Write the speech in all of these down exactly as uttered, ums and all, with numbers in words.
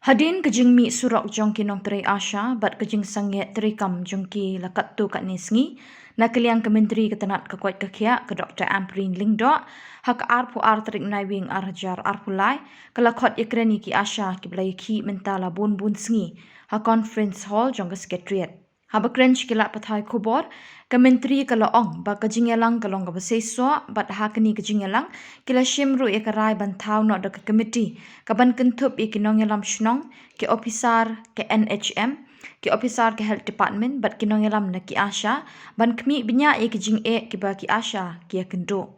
Hadien ka jingmih surok jong ki nongtrei ASHA bad ka jingsangeh treikam jong ki la katto katne sngi, na ka liang ka Myntri ka tnat ka koit ka khiah ka Dr Ampareen Lyngdoh, ha ka arphew ar tarik Naiwieng ar hajar arphew lai, ka la khot ïakren ïa ki ASHA kiba la ïakhih mynta la bun bun sngi ha Conference Hall jong ka Secretariat. Haba kren sha ki lad pathai khubor, ka Myntri ka la ong ba ka jingïalang ka long kaba seisoh bad ha kane ka jingïalang ki la shim ruh ïa ka rai ban thaw noh da ka komiti kaban kynthup ïa ki nongïalam shnong, ki ophisar ka NHM, ki ophisar ka Health Department bad ki nongïalam na ki ASHA ban khmih bniah ïa ki jingeh kiba ki ASHA ki ïakynduh.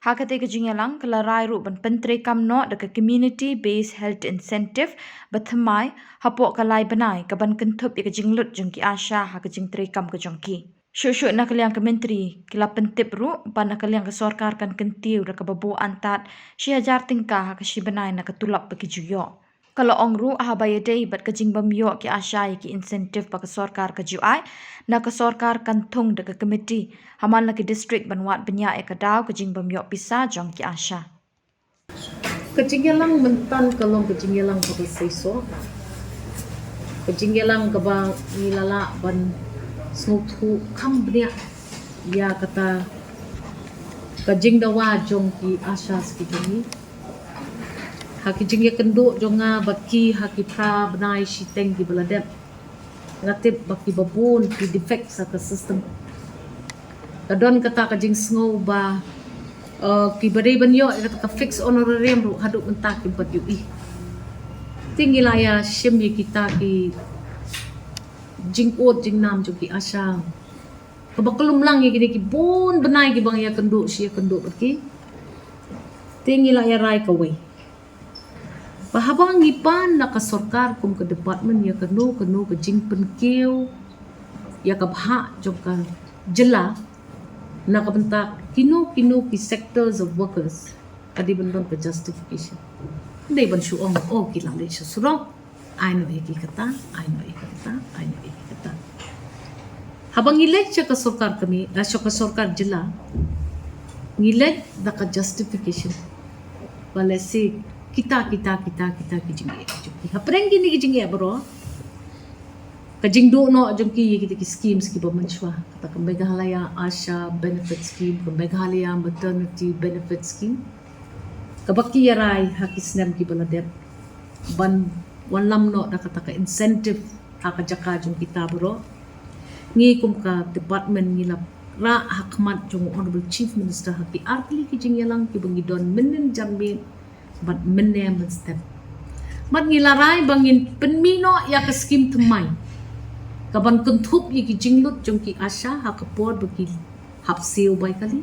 Ha katei ka jingïalang ka la rai ruh ban pyntreikam noh da ka Community Based Health Incentive ba thymmai hapoh ka lai bnai kaban kynthup ïa ka jinglut jong ki ASHA ha ka jingtreikam ka jong ki. Shuh shuh na ka liang ka Myntri ki la pyntip ruh ba na ka liang ka sorkar kan kyntiew da kaba buh antad shi hajar tyngka ha ka shi bnai na ka tulop ba ki ju ïoh. Ka la ong ruh haba ïadei bad ka jingbym ïoh ki ASHA ïa ki incentive ba ka sorkar ka ju ai, na ka sorkar kan thung da ka komiti ha man la ki district ban wad bniah ïa ka daw ka jingbym ïoh pisa jong ki ASHA. Ka jingïalang mynta ka long ka jingïalang kaba seisoh. Ka jingïalang kaba ngi la lah ban sngewthuh kham bniah ïa kata ka jingdawa jong ki ASHA ki jong ngi. Ha ki jingïakynduh jong nga bad ki ha ki phra bnai shiteng kiba la dep, nga tip ba kiba bun ki defect ha ka system. Ka don kata ka jingsngew ba, eh, kiba dei ban ïoh ïa kata ka fixed honorarium ruh haduh mynta kim pat ïohi. Te ngi la ïa shim ïa kita ki jingud jingnam jong ki ASHA. Kaba ka lumlang ïa kine ki bun bnai kiba ngi ïakynduh shi ïakynduh bad ki. Te ngi la ïa rai kawei ba haba ngi pan na ka sorkar kum ka department ïa kano kano ka jingpynkiew ïa ka bhah jong ka jylla na ka bynta kino kino ki sectors of workers, ka dei ban don ka justification. Dei ban shu ong, oh, ki la leh sha surok, ai noh ïa ki kata, ai noh ïa ki kata, ai noh ïa ki kata. Haba ngi leit sha ka sorkar kmie, eh, sha ka sorkar jylla, ngi leit da ka justification ba lehse kita, kita, kita, kita ki jingeh. Hapdeng kine ki jingeh baroh, ka jingduh noh jong ki ïa kita ki schemes kiba mynshuwa, kata ka Meghalaya ASHA Benefit Scheme, ka Meghalaya Maternity Benefit Scheme, kaba ki ïa rai ha ki snem kiba la dep ban wanlam noh da kata ka incentive ha ka jaka jong kita baroh. Ngi kum ka department ngi la rah ha khmat jong u Honorable Chief Minister ha ki ar tylli ki jingïalang kiba ngi don mynnin janmiet bad mynne mynstep. Bad ngi la rai ba ngin pynmih noh ïa ka skim thymmai kaban kynthup ïa ki jinglut jong ki ASHA ha ka por ba ki hap siew bai kali,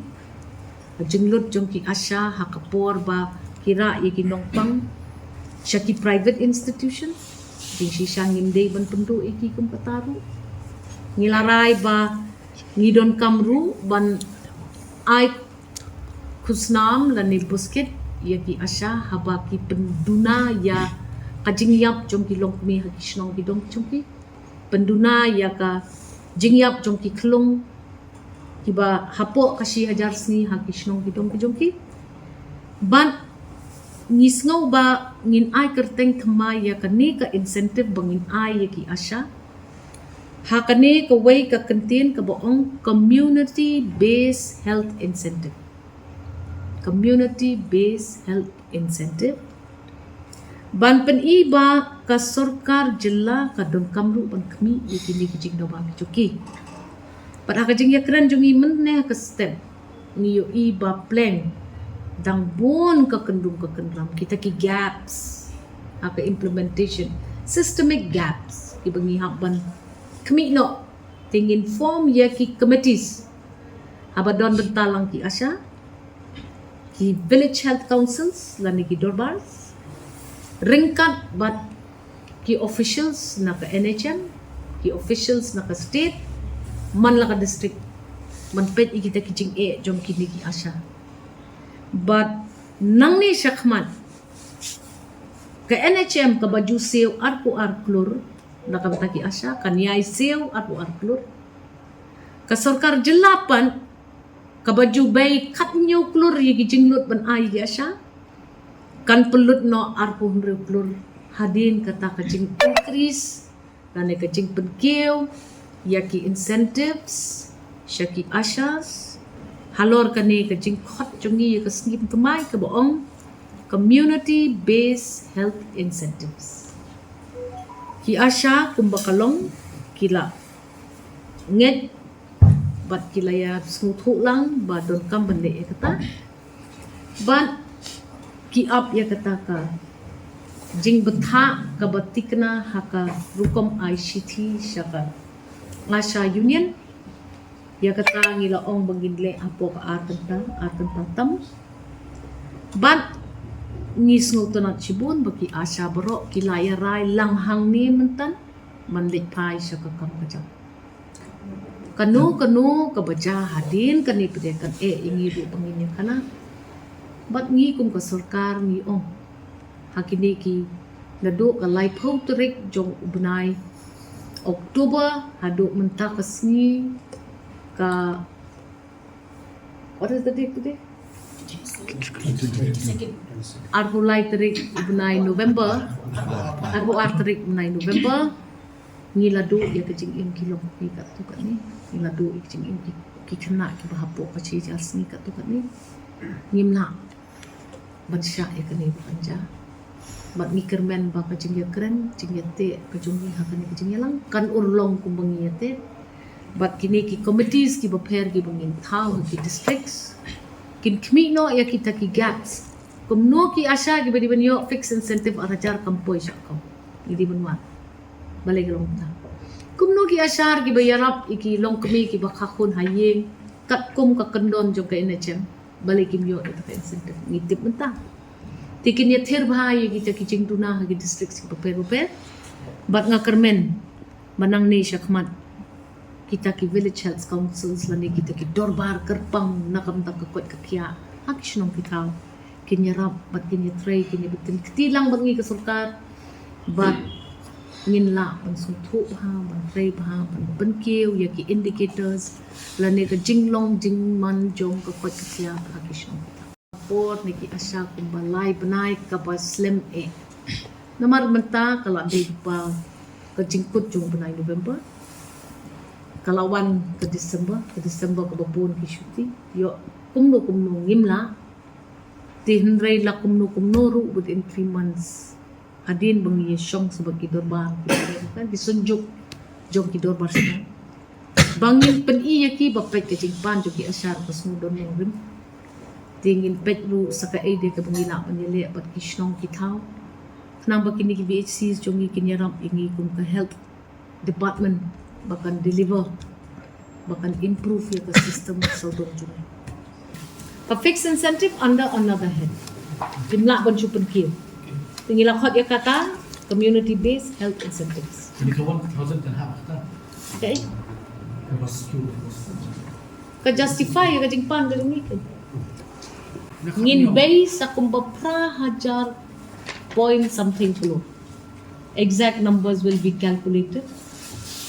ka jinglut jong ki ASHA ha ka por ba ki rah ïa ki nongpang sha ki private institution. Jingshisha ngim dei ban pynduh ïa ki kum kata ruh. Ngi la rai ba ngi donkam ruh ban ai khusnam lane buskit ïa ki ASHA haba ki pynduna ïa ka jingïap jong ki longkmie ha ki shnong ki dong ki jong ki, pynduna ïa ka jingïap jong ki khlung kiba hapoh ka shi hajar sngi ha ki shnong ki dong ki jong ki. Bad ngi sngew ba ngin ai kyrteng thymmai ïa kane ka incentive ba ngin ai ïa ki ASHA ha kane kawei ka kyntien kaba ong community based health incentive. Community based health incentive. Ban pyni ba ka sorkar jylla ka donkam ruh ban khmih ïa kine ki jingdawa ki jong ki. Bad ha ka jingïakren jong ngi mynne ha ka step, ngi ïohi ba pleng dang bun ka kyndung ka kynram, kita ki gaps ha ka implementation, systemic gaps kiba ngi hap ban khmih noh. Te ngin form ïa ki committees haba don bynta lang ki ASHA, ki village health councils lane ki dorbar, ryngkat bad ki officials na ka NHM, ki officials na ka state, man la ka district, ban peit ïa kita ki jingeh jong kine ki ASHA. Bad nangne shakhmat, ka NHM kaba ju siew arphew ar klur na ka bynta ki ASHA, kan ïai siew arphew ar klur. Ka sorkar jylla pat kaba ju bei khathynñiew klur ïa ki jinglut ban ai ïa ki ASHA, kan pynlut noh arphew hynriew klur Hadien kata ka jing increase lane ka jingpynkiew ïa ki incentives sha ki ASHAs, halor kane ka jingkhot jong ngi ïa ka sngi thymmai kaba ong community based health incentives. Ki ASHA kumba ka long ki la ngeit bad ki la ïa sngewthuh lang ba donkam ban leh ïa kata. Bad ki ap ïa kata ka jingbthah kaba thikna ha ka rukom ai shithi sha ka ASHA Union. Ïa kata ngi la ong ba ngin leh hapoh ka ar kynta, ar kynta tam. Bad ngi sngewtynnat shibun ba ki ASHA baroh ki la ïa rai lang hangne mynta ban leit phai sha ka kam ka jam. Kano kano kaba jia hadien kane pat kan eh ïa ngi ruh ba ngin ïa khana. Bad ngi kum ka sorkar ngi ong ha kine ki, naduh ka laiphew tarik jong u bnai October haduh mynta ka sngi ka, what is the date today? Arphew lai tarik u bnai November, arphew ar tarik u bnai November. Ngi la duh ïa ka jingim ki longkmie katto katne. Ngi la duh ïa ka jingim ki, ki khynnah kiba hapoh ka shi hajar sngi katto katne. Ngim lah ban shah ïa kane ba kan jia. Bad ngi kyrmen ba ka jingïakren, jingïateh ka jong ngi ha kane ka jingïalang kan urlong kumba ngi ïateh. Bad kine ki committees kiba pher kiba ngin thaw ha ki districts kin khmih noh ïa kita ki gaps. Kumno ki ASHA kiba dei ban ïoh fixed incentive ar hajar kam poi sha account. Ngi dei ban wad. Balei ka long kumta? Kumno ki ASHA kiba ïarap ïa ki longkmie kiba kha khun ha ïing katkum ka kyndon jong ka NHM, balei kim ïoh ïa ka incentive? Ngi tip mynta. Te kin ïathir bha ïa kita ki jingduna ha ki district kiba pher bapher. Bad nga kyrmen ba nangne shakhmat kita ki village health councils lane kita ki dorbar kyrpang na ka bynta ka koit ka khiah ha ki shnong ki thaw kin ïarap bad kin ïatrei, kin ïabtin kti lang bad ngi ka sorkar. Bad ngin lah ban sngewthuh bha, ban trei bha, ban pynkiew ïa ki indicators lane ka jinglong jingman jong ka koit ka khiah ha ki shnong. Por ne ki ASHA kumba lai bnai kaba slem eh. Namar mynta ka la dei ba ka jingkut jong bnai November. Ka la wan ka December, ka December kaba bun ki shuti. Ïoh kumno kumno ngim lah. Te hynrei la kumno kumno ruh within three months. Hadien ba ngi ïa shong sa bad ki dorbar, ki dorbar, ki synjuk jong ki dorbar shnong. Ba ngin pyni ïa ki ba peit ka jingpan jong ki ASHA ka sngewdon nongrim. Te ngin peit ruh sa kaei de kaba ngi lah ban ïaleh bad ki shnong ki thaw. Khnang ba kine ki VHCs jong ngi kin ïarap ïa ngi kum ka health department ba kan deliver, ba kan improve ïa ka system sawdong jong ngi. Ka fixed incentive under another head. Kim lah ban shu pynkiew. Te ngi la khot ïa kata community based health incentives. Kane ka one thousand kan hap kata. Okay. Ka bas tu. Ka justify ïa ka jingpan ka jong ngi kan. Ngin bei sa kumba phra hajar point something klur. Exact numbers will be calculated.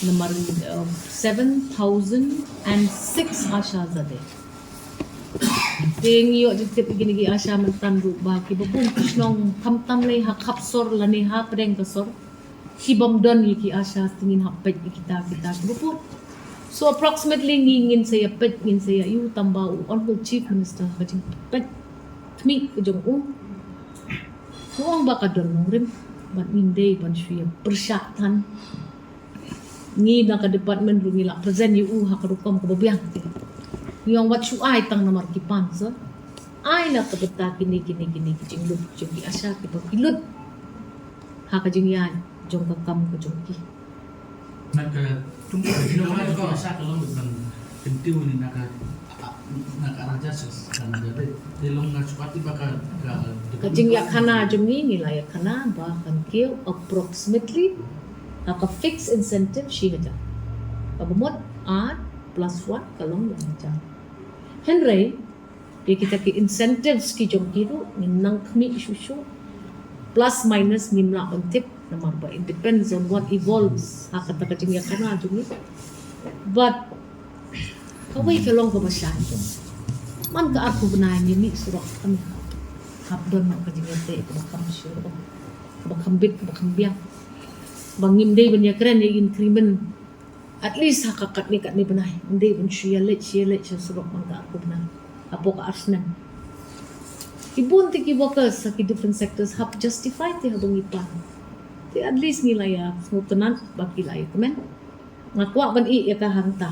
Namar, um, seven thousand and six ASHAs are there. Te ngi ïoh jingtip ïa kine ki ASHA mynta ruh ba kiba bun ki shnong khamtam lei ha khap sor lane ha pdeng ka sor. Ki bym don ïa ki ASHA te ngin hap peit ïa kita, kita kiba bun. So approximately ngi ngin sa ïa peit, ngin sa ïa ïoh tang ba u Honorable Chief Minister ka jingpeit khmih ka jong u. Ka ong ba ka don nongrim bad ngin dei ban shu ïa pyrshah than. Ngi na ka department ruh ngi la present ïa u ha ka rukom kaba biang. Ngi ong wat shu ai tang namar ki pan sa. Ai na ka bynta kine, kine, kine ki jinglut jong ki ASHA kiba ki lut ha ka jingïaid jong ka kam ka jong ki. Na ka tum ka jingïaid jong ki ASHA ka long ban kyntiew ni na ka, na ka ar hajar sa, sa na ka dei. Dei long na sukat ba ka, ka, ka jingïakhana jong ngi, ngi la ïakhana ba kan kiew approximately ha ka fixed incentive shi hajar. Kaba mut ar plus one ka long lai hajar. Hynrei ïa kita ki incentives ki jong ki ruh ngin nang khmih shuh shuh. Plus minus ngim lah ban tip namar ba it depends on what evolves ha kata ka jingïakhana jong ngi. But kawei ka long kaba shai. Man ka arphew bnai ngi mih surok kan hap don ka jingïateh kaba kham shuh. ba kham bit, ba kham biang. Ba ngim dei ban ïakren ïa increment. At least ha ka katne katne bnai. Ngim dei ban shu ïaleit, shu ïaleit sha surok man ka arphew bnai. Hapoh ka ar snem. Ki bun te ki workers ha ki different sectors hap justify te haba ngi pan. Te at least ngi la ïa sngewtynnat ba ki la ïa kmen. Nga kwah ban ïeh ïa ka hangta.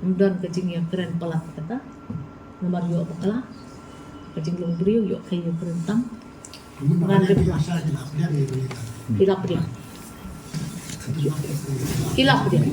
Ym don ka jingïakren palat kata. Namar ïoh bakla. Ka jinglong briew ïoh ka ïakren tam. Ngan rep. Ki la pdiang. Ki la pdiang.